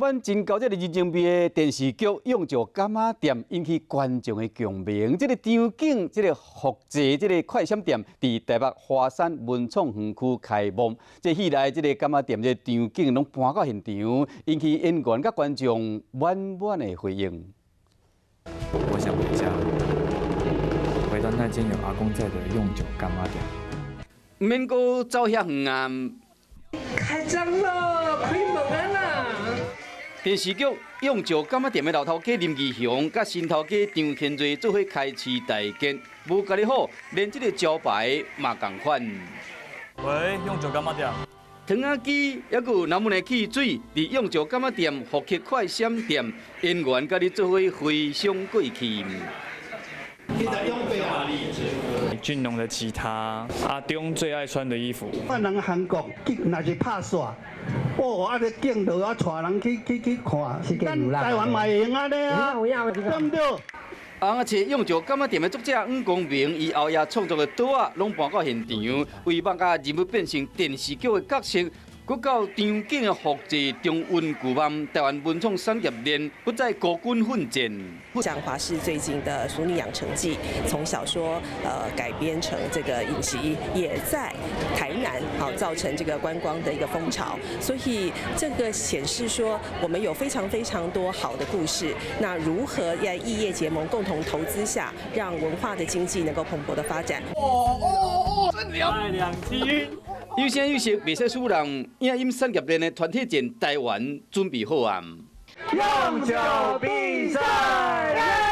阮真厚這个人情味的電視劇《勇石柑仔店》引起觀眾的共鳴。這个場景，這个複製，這个快閃店，佇台北華山文創園區開幕。這戲內這个柑仔店這个場景攏搬到現場，引起演員佮觀眾滿滿的回應。我想回家，回到那間有阿公在的用酒柑仔店。毋免閣走遐遠啊！開張咯，開門啊啦！電視劇《用石柑仔店》的老頭家林義雄，佮新頭家張天瑞做伙開市大吉，無家己好，連這个招牌嘛仝款。喂，用石柑仔店。糖仔機，猶閣有藍莓的汽水，佇用石柑仔店復刻快閃店，演員佮你做伙回想過去。俊龍的吉他，阿中最愛穿的衣服。阮人韓國若是拍煞，哦，啊咧敬落啊，帶人去去去看，咱台灣嘛會用按呢啊，對毋對？啊，這用石柑仔店的作者黃光明，伊後夜創作的桌仔攏搬到現場，為網甲人物變成電視劇的角色，閣到場景的複製重溫舊夢，台灣文創產業鏈不再孤軍奮戰。像華視最近的《俗女養成記》，從小說改編成這個影集，也在台南好造成這個觀光的一個風潮。所以這個顯示說，我們有非常非常多好的故事。那如何在異業結盟、共同投資下，讓文化的經濟能夠蓬勃的發展？哦哦哦！真兩斤。有聲有色，袂使輸人。影音產業鏈的團體戰，台灣準備好啊！用酒比賽。